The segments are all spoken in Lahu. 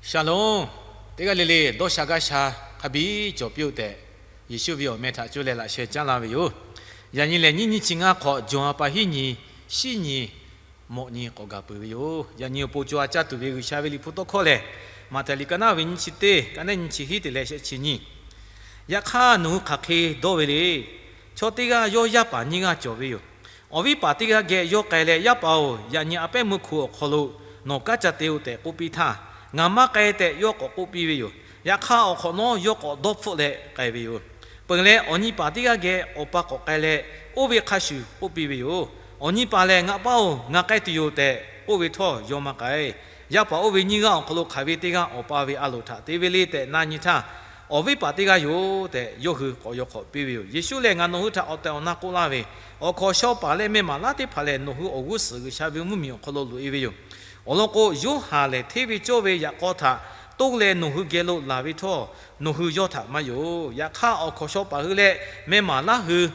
Shalom. Teˇ g'aˇ le le dawˇ sha gaˇ sha hk'a biˇ cawˬ piˇ-oˆ tehꞈ, Yeˍsuˆ ve awˬ meh htaꞈ cuˇ leh laꞈ sheh caˉ laˇ ve yoˬ. Yaꞈ nyi lehˬ, nyiˇ nyiˇ chi ngaˇ hk'awꞈ, jawˬ ha pa hiˉ nyi, shiˉ nyi, mawꞈ nyi k'awꞈ gaˬ peuˬ ve yoˬ. Yaꞈ nyi awˬ pon co ha caˇ tuˬ ve G'uiˬsha ve liꞈ hpu tawˇ hkawˇ lehˬ, Maꞈhtehˍ liꞈ ka naˉ ve nyiˇ chi teˇ, ka naˉ nyiˇ chi hiˉ te leh shehˆ chi nyi. Yaꞈ hk'aˇ, nawˬ hui hk'aˬ hk'e dawˇ ve le. Chaw teˇ g'aˇ yawˇ yaˇ paˍ nyiˇ g'aˇ cawˬ ve yoˬ. Awˬ viˉ paˍ teˇ g'aˇ geh yawˇ k'ai leh, Yaˇ paˍ-oˬ, yaꞈ nyi a pehˉ meuˇ hku awˬ hk'aw lo nawˬ kanˉ ca te-o tehꞈ k'oˆ piˇ htaˇ, Ngaˬ maˇ k'ai tehꞈ yawˇ k'awꞈ k'oˆ piˇ ve yoˬ. Yaꞈ hk'aˇ, awˬ hk'awꞈ nawˉ yawˇ k'awꞈ dawˇ hpfuhˆ leh k'ai ve yoˬ. Peuˬ leh, awˬ nyi paˍ teˇ g'aˇ geh awˬ pa k'awꞈ k'ai leh, oˇ ve hk'a shuˍ k'oˆ piˇ ve yoˬ. Awˬ nyi paˍ lehˬ, Ngaˬ paˇ-oˬ, ngaˬ k'ai tuˬ yoˬ tehꞈ k'oˆ ve htawˇ, yawˇ maˇ k'ai. Yaˇ paˍ oˇ ve nyiˇ g'aˇ awˬ hk'aw lo hk'aˬ ve teˇ g'aˇ awˬ pa ve a loˍ htaꞈ te ve le tehꞈ na nyi htaˇ, Awˬ viˉ paˍ teˇ g'aˇ yoˬ tehꞈ yawˇ hui k'awꞈ yaw hk'awꞈ piˇ ve yoˬ. Yeˍsuˆ lehˬ, Ngaˬ nawˬ hui htaꞈ awˬ tehˬ awˬ na k'oˆ laˇ ve, awˬ hkawnˍ shaw paˍ leh mehˇ maˍ laˉ teˇ hpaˍ lehˬ, nawˬ hui awˬ g'uˇ suhˍ G'uiˬsha ve mvuhˇmiˬ awˬ hk'aw lo loꞈ-e ve yoˬ. Awˬ lawn k'o, Yoˇhanˬ lehˬ hteˇ ve cawˇ ve yaꞈ k'aw htaꞈ toˇ leh nawˬ hui geh lo laˬ ve htawˇ, nawˬ hui yawˇ htaꞈ maˇ yonˍ. Yaꞈ hk'aˇ, awˬ hkawnˍ shaw paˍ hui leh mehˇ maˍ laˉ hui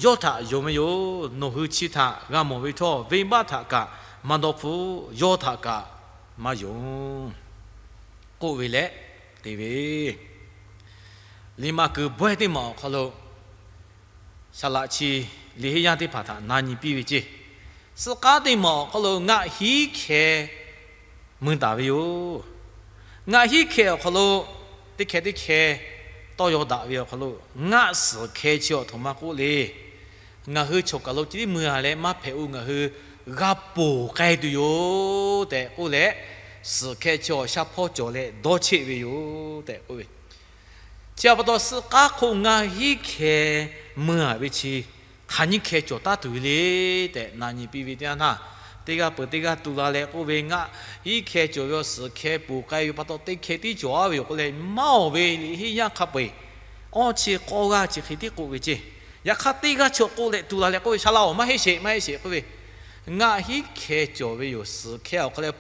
yawˇ htaꞈ yonˍ ve yoˬ. Nawˬ hui chi htaꞈ g'a mawˬ ve htawˇ, venˇbaˆ htaꞈ kaꞈ maˇ dawˇ hpfuhˆ, yawˇ htaꞈ kaꞈ maˇ yonˍ k'oˆ ve leh te ve, liꞈ maˍ kuiˬ bawehˇ teˇ maˬ awˬ hk'aw lo saˍ laꞈ chi liꞈ henˇ yaˇ teˇ hpaˍ htaꞈ na nyi piˇ ve ceˇ. Suhˆ k'aˉ teˇ maˬ awˬ hk'aw lo ngaˆ hiˉ hkeh mui taˍ ve yoˬ. Ngaˆ hiˉ hkeh awˬ hk'aw lo teˇ hkeh teˇ hkeh tawˇ yaw daꞈ ve awˬ hk'aw lo, ngaˆ suhˍ hkeh chi awˬ htoꞈ ma k'oˆ le. Ngaˬ hui choˬ kaˬ lo ceh tiˉ mui-a leh maˇ hpehꞈ-o, ngaˬ hui g'a ponˬ k'ai tuˬ yoˬ tehꞈ k'oˆ leh, suhˍ hkeh chi awˬ shaˉ hpawˇ cawˬ leh dawˇ cheˆ ve yoˬ tehꞈ k'oˆ ve. Chi pa taw, suhˆ k'aˉ hk'oˆ ngaˆ hiˉ hkeh mui-a ve chi hk'aˬ nyiˇ hkeh cawˬ taˉ tuˬ ve le tehꞈ na nyi piˇ ve teˇ yanˇ htaˇ, teˇ g'aˇ peuˬ teˇ g'aˇ tu la leh k'oˆ ve, ngaˆ hiˉ hkeh cawˬ ve awˬ suhˍ hkeh ponˬ k'ai ve pa taw, teˇ hkeh tiˉ cawˬ-a ve yoˬ k'oˆ leh, maˇ-oˬ ve liꞈ henˇ yaˇ hk'a peu-eˬ awˇ chi k'awˇ g'aˇ chi hk'e tiˉ k'oˆ ve ceˇ. Yaꞈ hk'aˇ, teˇ g'aˇ chi k'oˆ leh tu la leh k'oˆ ve, Saˍ laꞈ-oˬ, maˇ heˆ sheˍ, maˇ heˆ sheˍ k'oˆ ve, ngaˆ hiˉ hkeh cawˬ ve yoˬ, suhˍ hkeh awˬ hk'aw leh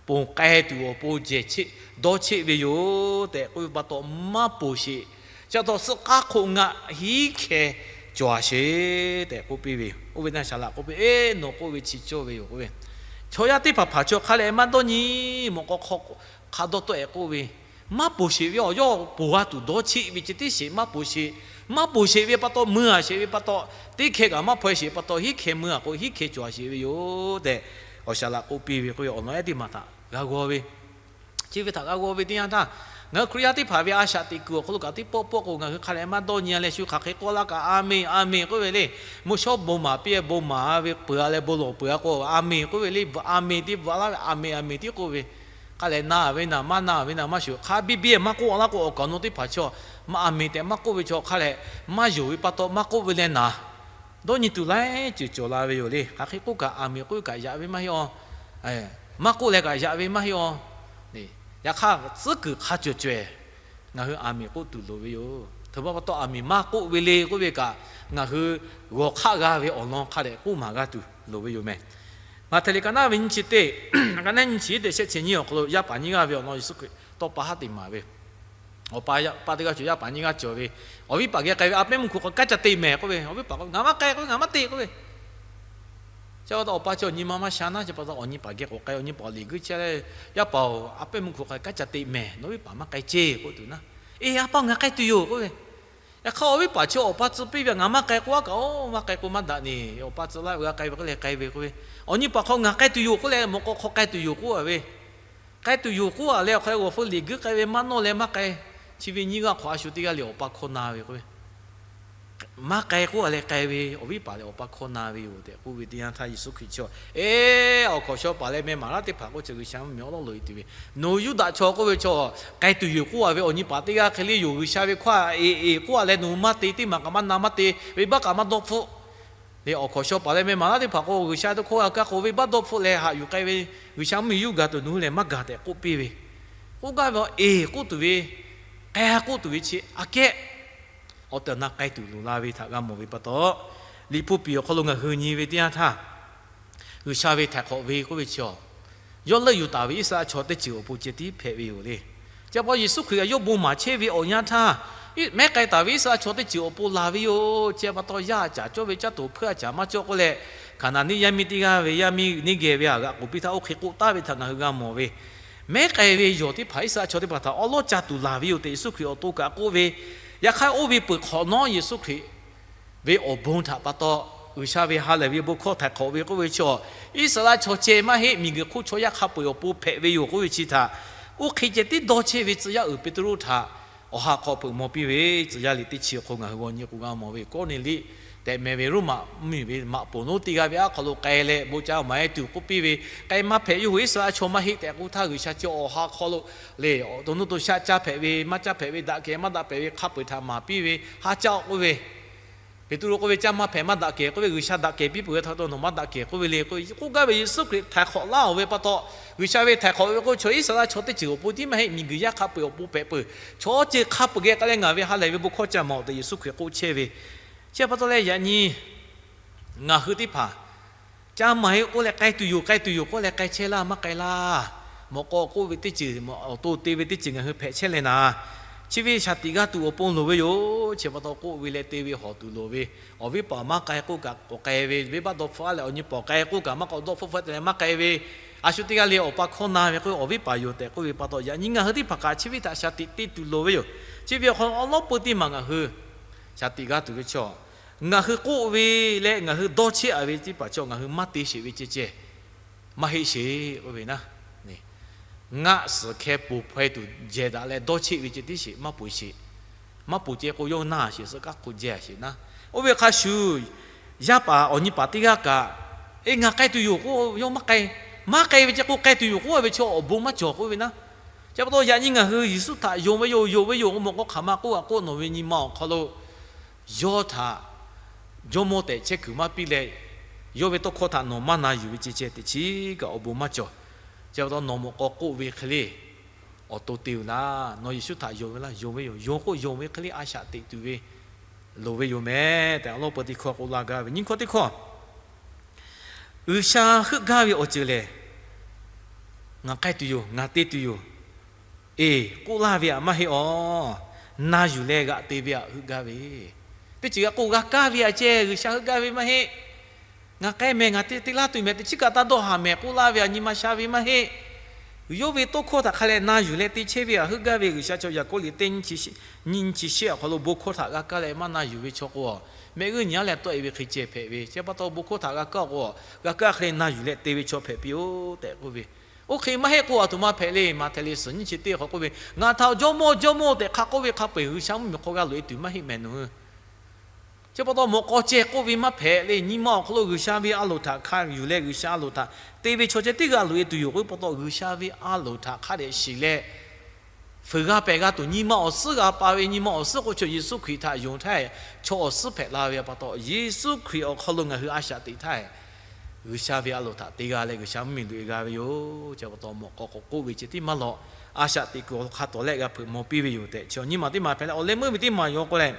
ponˬ k'ai tuˬ awˬ pon jehˬ cheˆ dawˇ cheˆ ve yoˬ tehꞈ k'oˆ ve pa taw, maˇ ponˬ sheˍ. Chi pa taw, suhˆ k'aˉ hk'oˆ ngaˆ hiˉ hkeh cawˬ-a sheˍ tehꞈ k'oˆ piˇ ve yoˬ. Oˇ ve naˆ saˍ laꞈ k'oˆ piˇ, Eˬ, nawˬ k'oˆ ve chi cawˇ ve yoˬ k'oˆ ve, chaw yaˇ teˇ hpaˍ hpaˍ chaw hk'a leh maˇ dawˇ nyi, mawꞈ k'aw hk'aw hk'a dawˇ tawˆ-e k'oˆ ve, maˇ ponˬ sheˍ ve, awˬ yawˇ ponˬ g'a tuˬ dawˇ cheˆ ve ceh tiˉ sheˍ, maˇ ponˬ sheˍ. Maˇ ponˬ sheˍ ve pa taw, mui-a sheˍ ve pa taw, teˇ hkeh kaꞈ maˇ hpaw-e sheˍ pa taw, hiˉ hkeh mui-a k'o, hiˉ hkeh cawˬ-a sheˍ ve yoˬ tehꞈ, awˬ saˍ laꞈ k'oˆ piˇ ve k'oˆ ve, awˬ lawn ehˉ teˇ maˬ htaꞈ g'a g'aw ve. Chi ve htaꞈ g'a g'aw ve teˇ yanˇ htaˇ, ngaˬ hui Hkriꞈ yaˇ teˇ hpaˍ ve a shaꞈ teꞈ kuiˬ awˬ hk'aw lo kaꞈ teˇ pawˆ pawˆ k'o, ngaˬ hui hk'a leh maˇ dawˇ nyi-a leh, shu hk'aˬ hk'e k'oˆ laˇ kaꞈ, Aˍmenˍ, aˍmenˍ k'oˆ ve le. Mvuhˇ shawˉ bon maˍ piˇ-e, bon maˍ ve peuˬ-a leh bon lawˬ peuˬ-a k'o, Aˍmenˍ k'oˆ ve le. Aˍmenˍ teˇ bvuhꞈ laˇ ve, Aˍmenˍ, Aˍmenˍ tiˉ k'oˆ ve, hk'a leh na ve naˍ, maˇ na ve naˍ, maˇ shuˍ, hk'a biˇ biˇ maˇ k'oˆ laˇ k'o, awˬ kaˍ awˬ nu teˇ hpaˍ chaw, Aˍmenˍ tehꞈ maˇ k'oˆ ve chaw hk'a leh, maˇ yonˍ ve pa taw maˇ k'oˆ ve leh naˍ, dawˇ nyi tuˬ laiˉ ceuˬ cawˬ la ve yoˬ le. Hk'aˬ hk'e k'oˆ kaꞈ, Aˍmenˍ k'oˆ ve kaꞈ yaꞈ ve maˇ heˆ-aw. Maˇ k'oˆ leh kaꞈ yaꞈ ve maˇ heˆ-aw. Yaꞈ hk'aˇ, tcuhˉ kuiˬ hk'a cawˬ cawehˬ ngaˬ hui Aˍmenˍ k'oˆ tuˬ loˍ ve yoˬ. Htoꞈ ma pa taw Aˍmenˍ maˇ k'oˆ ve le k'oˆ ve kaꞈ, ngaˬ hui g'awˬ hk'aˆ g'a ve awˬ lawn hk'a dehꞈ k'oˆ maˍ g'a tuˬ loˍ ve yoˬ meh. Maꞈhtehˍ liꞈ ka naˉ ve nyiˇ chi teˇ, ka naˉ nyiˇ chi teˇ shehˆ chi nyiˇ awˬ hk'aw lo yaˇ paˍ nyiˇ g'aˇ ve awˬ lawn Yeˍsuˆ Hkriꞈ tawˇ pa haˉ te maˍ ve, awˬ pa yaˇ paˍ teˇ g'aˇ cawˬ, yaˇ paˍ nyiˇ g'aˇ cawˬ ve, awˬ viˉ paˍ geh k'ai ve, A pehˉ meuˇ hku hk'aw kanˉ ca te mehˍ k'oˆ ve, awˬ viˉ paˍ k'o, Ngaˬ maˇ k'ai k'oˆ ve, ngaˬ maˇ te k'oˆ ve. Chi pa taw awˬ pa chi awˬ nyi ma maˇ sha naˉ, chi pa taw awˬ nyi paˍ geh k'awꞈ k'ai, awˬ nyi paˍ liꞈ guiˇ chehˇ leh, Yaˇ paˍ-oˬ, a pehˉ meuˇ hku hk'aw kanˉ ca te mehˍ, nawˬ viˉ paˍ maˇ k'ai ceˇ k'oˆ tuˬ naˉ. Eˬ, a pa-oˬ, ngaˬ k'ai tuˬ yoˬ k'oˆ ve. Yaꞈ hk'aˇ, awˬ viˉ paˍ chi awˬ pa tcuh piˇ ve, Ngaˬ maˇ k'ai k'oˆ-a kaꞈ, oˇ maˇ k'ai k'o maˇ daꞈ neˬ, awˬ pa tcuh laˇ ve g'a k'ai ve k'oˆ leh k'ai ve k'oˆ ve. Awˬ nyi paˍ hk'aw ngaˬ k'ai tuˬ yoˬ k'oˆ leh, mawꞈ k'aw hk'aw k'ai tuˬ yoˬ k'oˆ-a ve. K'ai tuˬ yoˬ k'oˆ-a leh, awˬ hk'aw g'awˬ hpfuhˇ liꞈ guiˇ k'ai ve maˇ nawˇ leh maˇ k'ai. Chi ve nyiˇ g'aˇ hk'awꞈ a shu teˇ g'aˇ le awˬ pa hkawˇ na ve k'oˆ ve. Maˇ k'ai k'oˆ-a leh k'ai ve, awˬ viˉ paˍ leh awˬ pa hkawˇ na ve yoˬ tehꞈ k'oˆ ve teˇ yanˇ htaˇ Yeˍsuˆ Hkriꞈ chi, Eˬ, awˬ hkawnˍ shaw paˍ leh meh maˍ laˉ teˇ hpaˍ k'oˆ chi G'uiˬsha mvuhˇmiˬ awˉ lawˉ loꞈ-e tuˬ ve, nawˬ hui Yuˇdaꞈ chaw k'oˆ ve chaw, k'ai tuˬ yoˬ k'oˆ-a ve awˬ nyi paˍ teˇ g'aˇ hk'e le yoˬ, G'uiˬsha ve hkawˇ-a eˬ eˬ k'oˆ-a leh nawˬ hui maˇ te, teˇ maˬ kaꞈ maˇ na maˇ te, venˇbaˆ kaꞈ maˇ dawˇ hpfuhˆ. Leh awˬ hkawnˍ shaw paˍ leh meh maˍ laˉ teˇ hpaˍ k'o, G'uiˬsha ve tawˇ hkawˇ g'a kaˇ k'o, venˇbaˆ dawˇ hpfuhˆ leh haꞈ yuˬ k'ai ve, G'uiˬsha mvuhˇmiˬ yuˇ gaˬ tuˬ nawˬ hui lehˬ maˇ gaˬ tehꞈ k'oˆ piˇ ve, k'oˆ gaˇ ve, eˬ k'oˆ tuˬ ve, k'ai k'oˆ tuˬ ve chi aꞈ kehˉ awˬ tehˬ awˬ na k'ai tuˬ loˍ la ve htaꞈ g'a mawˬ ve pa taw, Liꞈ hpu piˍ awˬ hk'aw lo ngaˬ hui nyi ve teˇ yanˇ htaˇ, G'uiˬsha ve htaiˍ hk'awꞈ ve k'oˆ ve chi-a, yawˇ leuˆ yuˬ taˍ ve Iˉsaˍreˍlaˆ chaw teˇ ceuˬ awˬ pon ceh tiˉ hpehꞈ ve yoˬ le. Chi pa taw Yeˍsuˆ Hkriꞈ kaꞈ yawˇ bon maˍ chehˇ ve awˬ yanˇ htaˇ, mehˉ k'ai taˍ ve Iˉsaˍreˍlaˆ chaw teˇ ceuˬ awˬ pon laˬ ve yoˬ. Chi pa taw yaˇ a caˍ cawˇ ve caˇ tuˬ hpeuˇ a caˍ maˇ cawˇ k'oˆ leh, Hkaˍnanˍ neˇ yaˇ miˇ teˇ g'aˇ ve yaˇ miˇ neˇ geh ve a g'aꞈ k'oˍ piˇ htaˇ oˇ hk'e k'oˆ taˍ ve htaꞈ ngaˬ hui g'a mawˬ ve, mehˉ k'ai ve yawˬ teˇ hpaˍ, Iˉsaˍreˍlaˆ chaw teˇ hpaˍ htaꞈ awˉ lawˉ ca tuˬ laˬ ve yoˬ tehꞈ Yeˍsuˆ Hkriꞈ awˬ to kaꞈ k'oˆ ve, yaꞈ hk'aˇ oˇ ve peuˬ hk'awꞈ nawˉ Yeˍsuˆ Hkriꞈ ve awˬ bon htaꞈ pa taw, G'uiˬsha ve ha lehˬ ve bon hkawˇ htaiˍ hk'awꞈ ve k'oˆ ve chi, Iˉsaˍreˍlaˆ chaw ceh maˇ heˆ, miˬguiˬ hk'oˆ chaw yaˇ hk'a peu-eˬ awˬ pon hpehꞈ ve yoˬ k'oˆ ve chi htaꞈ, oˇ hk'e ceh tiˉ dawˇ chehˇ ve tcuh yaˇ uiˍ Peˍtruˆ htaꞈ awˬ ha hk'aw peuˬ maw piˇ ve tcuh yaˇ liꞈ teˇ chi awˬ hk'aw ngaˬ hui g'aw nyi k'o g'a mawˬ ve, Kawˇneˍliˆ tehꞈ meh ve Roˉmaꞈ mvuhˇmiˬ ve maꞈ poˍ lonˉ teˇ g'aˇ ve aˉ hk'aw lo k'ai leh bon ca maˍ-e tuˬ k'oˆ piˇ ve, k'ai maˇ hpehꞈ, yawˇ hui Iˉsaˍreˍlaˆ chaw maˇ heˆ tehꞈ k'oˆ htaˇ, G'uiˬsha chi awˬ ha hk'aw lo le, to nuˇ to shaˆ caˇ hpehꞈ ve maˇ caˇ hpehꞈ ve, daꞈ kehˬ maˇ daꞈ hpehꞈ ve hk'a peu-eˬ htaꞈ maˍ piˇ ve, haˉ caˇ-oˆ k'oˆ ve, Peˍtruˆ k'oˆ ve, Caˇ maˇ hpehꞈ, maˇ daꞈ kehˬ k'oˆ ve, G'uiˬsha daꞈ kehˬ piˇ peuˬ ve htaꞈ pa taw nawˬ maˇ daꞈ kehˬ k'oˆ ve le k'oˆ ve, k'oˆ gaˇ ve Yeˍsuˆ Hkriꞈ htaiˍ hk'awꞈ laˇ-oˬ ve pa taw, G'uiˬsha ve htaiˍ hk'awꞈ ve k'o chaw Iˉsaˍreˍlaˆ chaw teˇ ceuˬ awˬ pon tiˉ maˇ heˆ, miˬguiˬ yaˇ hk'a peu-eˬ awˬ pon hpehꞈ peuˬ. Chaw ceh hk'a peu-eˬ geh k'ai leh ngaˬ ve ha lehˬ ve bon hkawˇ ca maˍ-oˬ tehꞈ Yeˍsuˆ Hkriꞈ k'oˆ chehˇ ve. Chi pa taw leh yaꞈ nyi ngaˬ hui teˇ hpaˍ, Caˇ maˇ heˆ k'oˆ leh k'ai tuˬ yoˬ, k'ai tuˬ yoˬ k'oˆ leh k'ai chehˇ laˇ, maˇ k'ai laˇ. Mawꞈ k'aw k'oˆ ve teˇ ceuˬ, awˬ to te ve teˇ ceuˬ ngaˬ hui hpehꞈ chehˇ leh naˍ, chi ve shaˍ tiꞈ g'a tuˬ awˬ pon loˍ ve yoˬ. Chi pa taw k'oˆ ve leh te ve hawˬ tuˬ loˍ ve, awˬ viˉ paˍ maˇ k'ai k'oˆ kaꞈ k'awꞈ k'ai ve, venˇbaˆ dawˇ hpfuhˆ-a leh awˬ nyi paˍ k'ai k'oˆ kaꞈ maˇ k'awꞈ dawˇ hpfuhˆ hpfuhˆ te leh maˇ k'ai ve, a shu teˇ g'aˇ le awˬ pa hkawˇ na ve k'oˆ ve awˬ viˉ paˍ yoˬ tehꞈ k'oˆ ve pa taw, yaꞈ nyi ngaˬ hui teˇ hpaˍ kaꞈ chi ve htaꞈ shaˍ tiꞈ te tuˬ loˍ ve yoˬ. Chi ve awˬ hk'aw lo awˉ lawˉ peu teˇ maˬ ngaˬ hui shaˍ tiꞈ g'a tuˬ ve chaw, ngaˬ hui k'oˆ ve leh ngaˬ hui dawˇ chehˇ-a ve teˇ hpaˍ chaw ngaˬ hui maˇ te sheˍ ve ceh ceh, maˇ heˆ sheˍ k'oˆ ve naˉ. Ngaˆ suhˍ hkeh poˬ hpaweh tuˬ jehˬ daꞈ leh dawˇ chehˇ ve ceh tiˉ sheˍ, maˇ poˬ sheˍ. Maˇ poˬ ceh k'o yawˇ naˇ sheˍ, suh kaˉ hk'oˆ jehˇ sheˍ naˉ. Oˇ ve hk'a shuˍ, yaˇ paˍ awˬ nyi paˍ teˇ g'aˇ kaꞈ, Eˬ, ngaˬ k'ai tuˬ yoˬ k'oˆ, yawˇ maˇ k'ai. Maˇ k'ai ve ceh k'o k'ai tuˬ yoˬ k'oˆ ve chaw awˬ bon maˇ cawˬ k'oˆ ve naˉ. Chi pa taw yaꞈ nyi ngaˬ hui Yeˍsuˆ htaꞈ yonˍ ve yoˬ, yonˍ ve yoˬ k'o, mawꞈ k'aw hk'aˬ ma k'oˆ a k'oˆ, nawˬ ve nyi ma awˬ hk'aw lo yawˇ htaꞈ jawˇmawˇ tehꞈ chehˇ kuiˬ maˇ piˇ leh, yawˇ ve tawˇ hkawˇ htaꞈ nawˬ maˇ na yuˬ ve ceh ceh teꞈ chiˉ kaꞈ awˬ bon maˇ cawˬ. Chi pa taw nawˬ mawꞈ k'aw k'oˆ ve hk'e le awˬ to te-oˬ laˇ. Nawˬ Yeˍsuˆ htaꞈ yonˍ ve laˇ, yonˍ ve yoˬ, yonˍ k'oˆ yonˍ ve hk'e le a shaꞈ teꞈ tuˬ ve loˍ ve yoˬ mehˍ tehꞈ awˉ lawˉ peu teˇ hkawˇ k'oˆ laˇ gaˇ ve. Nyiˇ hkawˇ teˇ hkawˇ, G'uiˬsha heuˆ gaˇ ve awˬ ceuˬ lehˬ, ngaˬ k'ai tuˬ yoˬ, ngaˬ te tuˬ yoˬ, eˬ k'oˆ laˇ ve htaꞈ maˇ heˆ awˬ, na yuˬ leh g'aꞈ te ve htaꞈ heuˆ gaˇ ve. Teˇ ceuˬ g'a k'oˆ g'a kaˇ ve htaꞈ ceh G'uiˬsha heuˆ gaˇ ve maˇ heˆ. Ngaˬ k'ai mehˍ, ngaˬ te te laˇ tuˬ mehˍ, teˇ chiˉ kaꞈ taˇ dawˇ haˍ mehˍ k'oˆ laˇ ve htaꞈ nyi ma sha ve maˇ heˆ. Yawˇ ve tawˇ hkawˇ htaꞈ hk'a leh na yuˬ leh te chehˇ ve htaꞈ heuˆ gaˇ ve. G'uiˬsha chaw Yaˍkoˆ liꞈ teˇ nyiˇ chi shehˆ awˬ hk'aw lo bon hkawˇ htaꞈ g'a kaˇ leh maˇ na yuˬ ve chaw k'o, mehˆ g'uˇ nyi-aˉ leh tawˆ-e ve hk'e ceh hpehꞈ ve. Chi pa taw bon hkawˇ htaꞈ g'a kaˇ k'o, g'a kaˇ hk'e leh na yuˬ leh te ve chaw hpehꞈ piˇ-oˆ tehꞈ k'oˆ ve. Oˇ hk'e maˇ heˆ k'o, aˬ htoꞈ ma hpehꞈ le. Maꞈhtehˍ liꞈ suhˍ nyiˇ chi teˇ hk'aw k'oˆ ve, Ngaˬ htaꞈ Jawˇmawˇ, Jawˇmawˇ tehꞈ hk'a k'oˆ ve hk'a peu-eˬ G'uiˬsha mvuhˇmiˬ hk'aw g'a loꞈ-e tuˬ maˇ heˆ mehˍ nawˬ hui. Chi pa taw mawꞈ k'aw ceh k'oˆ ve maˇ hpehꞈ le. Nyi ma awˬ hk'aw lo G'uiˬsha ve a loˍ htaꞈ hk'a yuˬ leh G'uiˬsha a loˍ htaꞈ te ve chaw ceh tiˉ g'a loꞈ-e tuˬ yoˬ k'oˆ ve pa taw, G'uiˬsha ve a loˍ htaꞈ hk'a dehꞈ shiˍ leh, fuiˍ g'a pehˬ g'a tuˬ nyi ma awˬ suhˉ g'a pa ve, nyi ma awˬ suhˉ k'o chaw Yeˍsuˆ Hkriꞈ htaꞈ yonˍ htaˇ, chaw awˬ suhˉ hpehꞈ la ve pa taw, Yeˍsuˆ Hkriꞈ awˬ hk'aw lo ngaˬ hui a shaꞈ teꞈ htaˇ, G'uiˬsha ve a loˍ htaꞈ te g'a leh G'uiˬsha mvuhˇmiˬ loꞈ-e g'a ve yoˬ. Chi pa taw mawꞈ k'aw k'awꞈ k'oˆ ve ceh tiˉ maˇ lawꞈ, a shaꞈ teꞈ kuiˬ awˬ hk'a tawˍ lehˆ g'a hpeuꞈ maw piˇ ve yoˬ tehꞈ, chi nyi ma teˇ maˬ hpehꞈ leh awˬ leh meuˇ ve teˇ maˬ yaw k'o leh,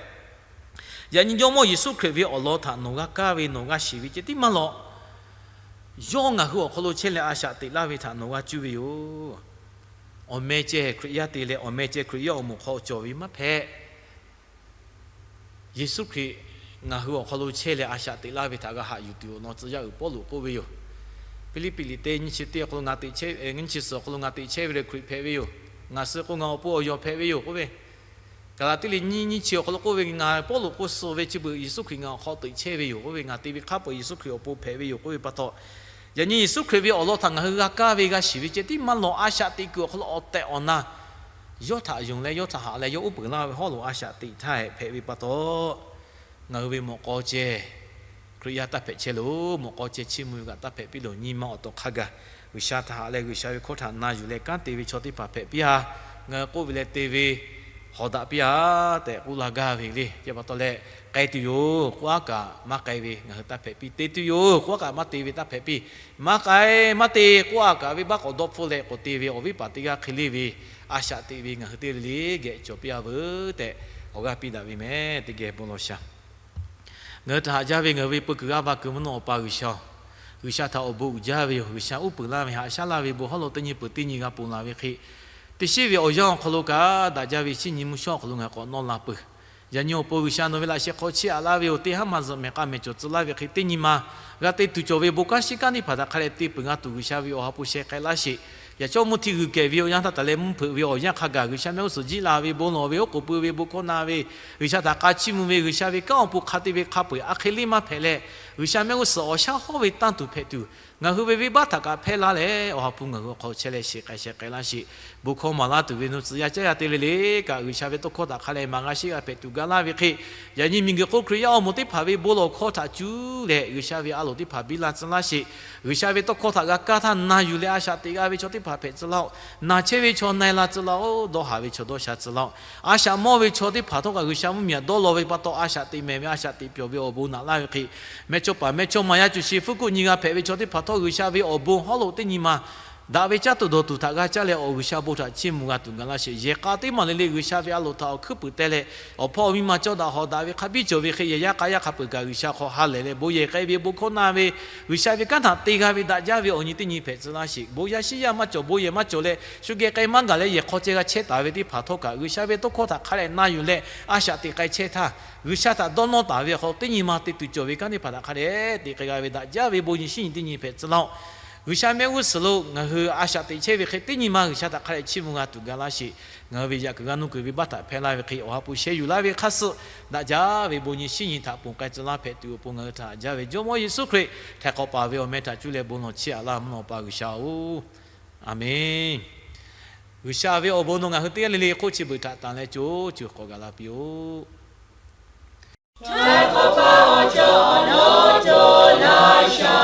yaꞈ nyi Jawˇmawˇ Yeˍsuˆ Hkriꞈ ve awˬ lawn htaꞈ nawˬ g'a kaˇ ve, nawˬ g'a shiˍ ve ceh tiˉ maˇ lawꞈ, yawˇ ngaˬ hui awˬ hk'aw lo chehˇ leh a shaꞈ teꞈ laˇ ve htaꞈ nawˬ g'a cuˇ ve yoˬ. Awˬ meh ceh Hkriꞈ yaˇ te leh awˬ meh ceh Hkriꞈ yaˇ awˬ moˍ hk'aw cawˬ ve maˇ hpehꞈ. Yeˍsuˆ Hkriꞈ ngaˬ hui awˬ hk'aw lo chehˇ leh a shaꞈ teꞈ laˇ ve htaꞈ g'a haꞈ yuˬ tuˬ awˬ nawˬ tcuh yaˇ uiˍ Pawˇluꞈ k'oˆ ve yoˬ. Hpiˇliˇpiˆ liꞈ teˇ nyiˇ chi teˇ awˬ hk'aw lo ngaˬ teꞈ chehˇ, nyiˇ chi suhˍ awˬ hk'aw lo ngaˬ teꞈ chehˇ ve leh Hkriꞈ hpehꞈ ve yoˬ. Ngaˬ suh k'o ngaˬ awˬ pon awˬ yawˬ hpehꞈ ve yoˬ k'oˆ ve. Gaˍlaˍtiˆ liꞈ nyiˇ, nyiˇ chi awˬ hk'aw lo k'oˆ ve, Ngaˬ Pawˇluꞈ k'o suh ve chi beuꞈ Yeˍsuˆ Hkriꞈ ngaˬ awˬ hk'aw teꞈ chehˇ ve yoˬ k'oˆ ve, ngaˬ te ve hk'a peu-eˬ Yeˍsuˆ Hkriꞈ awˬ pon hpehꞈ ve yoˬ k'oˆ ve pa taw, yaꞈ nyi Yeˍsuˆ Hkriꞈ ve awˬ lawn htaꞈ ngaˬ hui g'a kaˇ ve g'a shiˍ ve ceh tiˉ maˇ lawꞈ, a shaꞈ teꞈ kuiˬ awˬ hk'aw lo awˬ tehˬ awˬ na yawˇ htaꞈ yonˍ leh yawˇ htaꞈ haꞈ leh yawˇ uˉ peunˍ laˇ ve hawˉ lo a shaꞈ teꞈ htaˇ hpehꞈ ve pa taw, ngaˬ hui ve mawꞈ k'aw ceh Hkriꞈ yaˇ taˇ hpehꞈ chehˇ loˬ. Mawꞈ k'aw ceh chiˇ mvuh ve kaꞈ taˇ hpehꞈ piˇ loˬ. Nyi ma awˬ to hk'a gaˬ G'uiˬsha htaꞈ haꞈ leh G'uiˬsha ve hkawˇ htaꞈ na yuˬ leh kanˉ te ve chaw teˇ hpaˍ hpehꞈ piˇ-a. Ngaˬ hui k'oˆ ve leh te ve hawˍ daꞈ piˇ-a tehꞈ k'oˆ laˇ gaˇ ve le. Chi pa taw leh, k'ai tuˬ yoˬ k'oˆ-a kaꞈ maˇ k'ai ve ngaˬ hui taˇ hpehꞈ piˇ. Te tuˬ yoˬ k'oˆ-a kaꞈ maˇ te ve taˇ hpehꞈ piˇ. Maˇ k'ai maˇ te k'oˆ-a kaꞈ venˇbaˆ k'awꞈ dawˇ hpfuhˆ leh k'awꞈ te ve awˬ viˉ paˍ teˇ g'aˇ hk'e le ve a shaꞈ teꞈ ve ngaˬ hui teˇ le geh cawˬ piˇ-a veuˬ tehꞈ awˬ g'aˇ piˇ daꞈ ve mehˍ. Teˇ geh bon lawˬ sha. Ngaˬ hui htaꞈ haꞈ jaˇ ve ngaˬ hui ve peu kuiˬ g'aˇ va kuiˬ mvuhˇ naw Awˬ pa G'uiˬsha-oˬ, G'uiˬsha htaꞈ awˬ bon uiˍ jaˇ ve yoˬ. G'uiˬsha uˉ peunˍ laˇ ve haꞈ shaˉ laˇ ve bon hawˉ lo teˇ nyi peuˬ teˇ nyi g'a ponˬ laˬ ve hk'e, teˇ shiˉ ve awˬ yanˇ awˬ hk'aw lo kaꞈ daꞈ jaˇ ve shinˉ nyi mvuhˇ shawˉ awˬ hk'aw lo ngaˬ k'awꞈ nawˇ la peuˬ. Yaꞈ nyi awˬ pon G'uiˬsha nawˬ ve laꞈ sheh hk'aw chiˇ aꞈ laˇ ve yoˬ. Teˇ haˉ maˇ zuhꞈ mehˬ k'a mehˬ cawˬ tcuh laˇ ve hk'e, teˇ nyi ma g'a te tuˬ cawˬ ve bon kanˉ shinˉ kanˉ teˇ hpaˍ htaꞈ hk'a leh te peuˬ g'a tuˬ G'uiˬsha ve awˬ ha hpu sheh k'ai laˇ sheˍ. Yaꞈ shawˉ mvuhˇ htiˇ g'uiˬ kehˬ ve awˬ yanˇ htaˇ taˍ leh mvuhˇ hpeuꞈ ve awˬ yanˇ hk'a gaˬ G'uiˬsha mehˆ g'uˇ suhˍ jiˇ la ve, bon lawˬ ve, oˉ k'oˍ pui ve, bon hkawˇ na ve, G'uiˬsha htaꞈ k'a chiˇ mvuh ve, G'uiˬsha ve kanˉ awˬ pon hk'a te ve hk'a peu-eˬ a hk'e liˇ maˇ hpehꞈ leh, G'uiˬsha mehˆ g'uˇ suhˍ awˬ shaˉ hawˉ ve tanˇ tuˬ hpehꞈ tuˬ, ngaˬ hui ve venˇbaˆ htaꞈ kaꞈ hpehˇ laˇ leh, Awˬ ha hpu ngaˬ hui awˬ hk'aw chehˇ leh sheˍ k'ai sheh k'ai laˇ sheˍ. Bon hkawˇ maˍ laˇ tuˬ ve nawˬ tcuh yaˇ caˇ yaˇ te le le kaꞈ, G'uiˬsha ve tawˇ hkawˇ htaꞈ hk'a leh maˍ g'a sheˉ g'a hpehꞈ tuˬ ga laˇ ve hk'e, yaꞈ nyi miˬguiˬ hk'oˆ Hkriꞈ yaˇ awˬ moˍ teˇ hpaˍ ve bon lawˬ hkawˇ htaꞈ cuˇ leh G'uiˬsha ve a loˍ teˇ hpaˍ biˇ la tcuh laˇ sheˍ. G'uiˬsha ve tawˇ hkawˇ htaꞈ g'a kaˇ htaˇ na yuˬ leh a shaꞈ teꞈ g'a ve chaw teˇ hpaˍ hpehꞈ tcuh laˇ-oˆ. Na chehˇ ve chaw na-e la tcuh laˇ-oˆ. Dawˇ haˍ ve chaw dawˇ sha tcuh laˇ-oˆ. A shaꞈ mawˇ ve chaw teˇ hpaˍ htawˇ kaꞈ G'uiˬsha mvuhˇmiˬ htaꞈ dawˇ law ve pa taw, a shaꞈ teꞈ mehˍ ve, a shaꞈ teꞈ pyawˬ ve awˬ bon naꞈ laˇ ve hk'e, mehˇchawˇpaˍ mehˇchawˇma yaˇ cuˬ shi fuˉ kuˆ nyi g'a hpehꞈ ve chaw teˇ hpaˍ htawˇ, G'uiˬsha ve awˬ bon hawˉ lo teˇ nyi ma daꞈ ve caˉ tuˬ dawˬ tuˬ htaꞈ g'a caˇ leh, awˬ G'uiˬsha bon htaꞈ chiˇ mvuh g'a tuˬ ga laˇ sheˍ. Yehˬ k'a teˇ maˬ le le G'uiˬsha ve a loˍ htaꞈ awˬ hkuiˉ puiˍ teh leh, awˬ hpawˇ awˬ miˇ ma cawˇ daꞈ hawˍ daꞈ ve hk'a biˇ cawˬ ve hk'e, yehˬ yaˇ k'a yaˇ hk'a peu-eˬ kaꞈ G'uiˬsha hk'aw ha lehˬ leh, bon yehˬ k'ai ve, bon hkawˇ na ve, G'uiˬsha ve kanˉ htaꞈ te g'a ve daꞈ jaˇ ve awˬ nyi teˇ nyi hpehꞈ tcuh laˇ sheˍ. Bon yaˇ shiˉ yaˇ maˇ cawˬ, bon yehˬ maˇ cawˬ leh, shu geh k'ai maˇ gaˬ leh yehˬ hk'aw ceh g'a chehˇ taˍ ve teˇ hpaˍ htawˇ kaꞈ, G'uiˬsha ve tawˇ hkawˇ htaꞈ hk'a leh na yuˬ leh a shaꞈ teꞈ k'ai chehˇ htaˇ, G'uiˬsha htaꞈ dawˇ nawˇ taˍ ve awˬ hk'aw teˇ nyi ma te tuˬ cawˬ ve kanˉ teˇ hpaˍ htaꞈ hk'a leh teꞈ k'ai g'a ve daꞈ jaˇ ve bon nyi shiˉ nyi teˇ nyi hpehꞈ tcuh laˇ-oˆ. G'uiˬsha mehˆ g'uˇ suhˍ lo ngaˬ hui a shaꞈ teꞈ chehˇ ve hk'e, teˇ nyi ma G'uiˬsha htaꞈ hk'a leh chiˇ mvuh g'a tuˬ ga laˇ sheˍ. Ngaˬ hui ve yaꞈ kuiˬ g'a nuˇ kuiˬ ve baˆ htaꞈ hpehˇ laˇ ve hk'e, Awˬ ha hpu sheh yuˬ laˇ ve hk'aˇ suh daꞈ jaˇ ve bon nyi shiˉ nyi htaꞈ ponˬ k'ai tcuh laˇ hpehꞈ tuˬ awˬ pon ngaˬ hui htaꞈ haꞈ jaˇ ve Jawˇmawˇ Yeˍsuˆ Hkriꞈ htaiˍ hk'awꞈ paˍ ve awˬ meh htaꞈ cuˇ leh bon lawˬ chiˇ aꞈ laˇ mvuhˇ naw pa G'uiˬsha-oˬ, Aˍmenˍ. G'uiˬsha ve awˬ bon nawˬ ngaˬ hui teˇ g'aˇ le le hk'oˆ chi beuꞈ htaꞈ tanˬ leh co co k'awꞈ gaˬ la piˇ-oˆ. Htaiˍ hk'awꞈ paˍ awˬ cawˬ awˬ nawˉ co laˇ sha,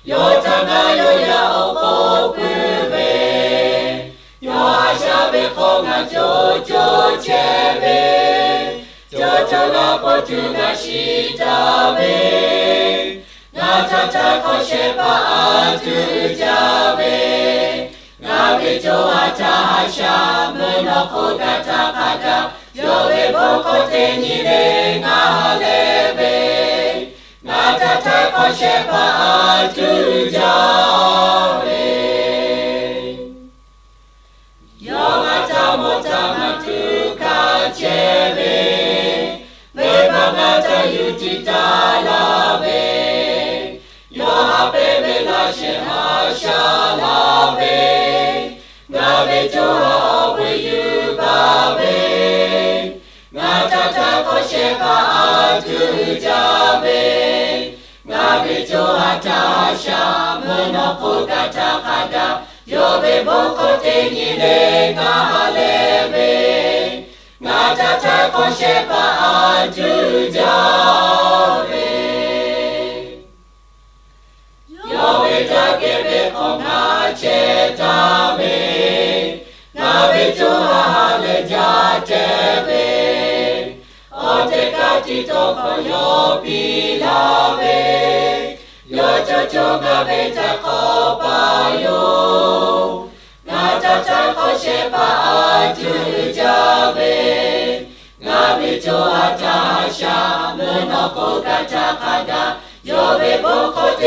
yawˇ htaꞈ ngaˬ yawˇ yaˇ awˬ hk'oˆ puiˉ ve, yawˇ a shaꞈ ve hk'aw ngaˬ co co chehˇ ve, co co g'a k'oˆ tuˬ g'a shiˍ taˍ ve, ngaˬ htaꞈ htaiˍ hk'awꞈ shehˍ hpaˇ a tuˬ jaˇ ve, ngaˬ ve co ha htaꞈ haꞈ shaꞈ mvuhˇ naw hk'oˆ kaꞈ htaꞈ hk'a gaˬ yawˇ ve bon hkawˇ teˇ nyi le ngaˬ ha lehˬ ve, ngaˬ htaꞈ htaiˍ hk'awꞈ shehˍ hpaˇ a tuˬ jaˇ ve, yawˇ ngaˬ htaꞈ mawˬ htaˇ ngaˬ tuˬ hkanˍ chehˇ ve, venˇbaˆ ngaˬ htaꞈ yuˬ tiˉ taˍ laˇ ve, yawˇ haꞈ pehnˇ ve laꞈ shehˍ haꞈ shaˉ laˇ ve, ngaˬ ve co ha awˬ vuiˬ yuˬ baˬ ve, ngaˬ htaꞈ htaiˍ hk'awꞈ shehˍ hpaˇ a tuˬ jaˇ ve, ngaˬ ve co ha htaꞈ haꞈ shaꞈ mvuhˇ naw hk'oˆ kaꞈ htaꞈ hk'a gaˬ yawˇ ve bon hkawˇ teˇ nyi le ngaˬ ha lehˬ ve, ngaˬ htaꞈ htaiˍ hk'awꞈ shehˍ hpaˇ a tuˬ jaˇ ve, yawˇ ve htaꞈ kehˬ ve hk'awꞈ ngaˬ chehˇ taˍ ve, ngaˬ ve co ha ha lehˬ jaˇ chehˇ ve, awˬ teˇ kaꞈ tiˉ tawˇ hkawˇ yawˇ piˇ laˇ ve, yawˇ co co ngaˬ ve htaiˍ hk'awꞈ paˍ yoˬ. Ngaˬ htaꞈ htaiˍ hk'awꞈ shehˍ hpaˇ a tuˬ jaˇ ve, ngaˬ ve co ha htaꞈ haꞈ shaꞈ mvuhˇ naw hk'oˆ kaꞈ htaꞈ hk'a gaˬ yawˇ ve bon hkawˇ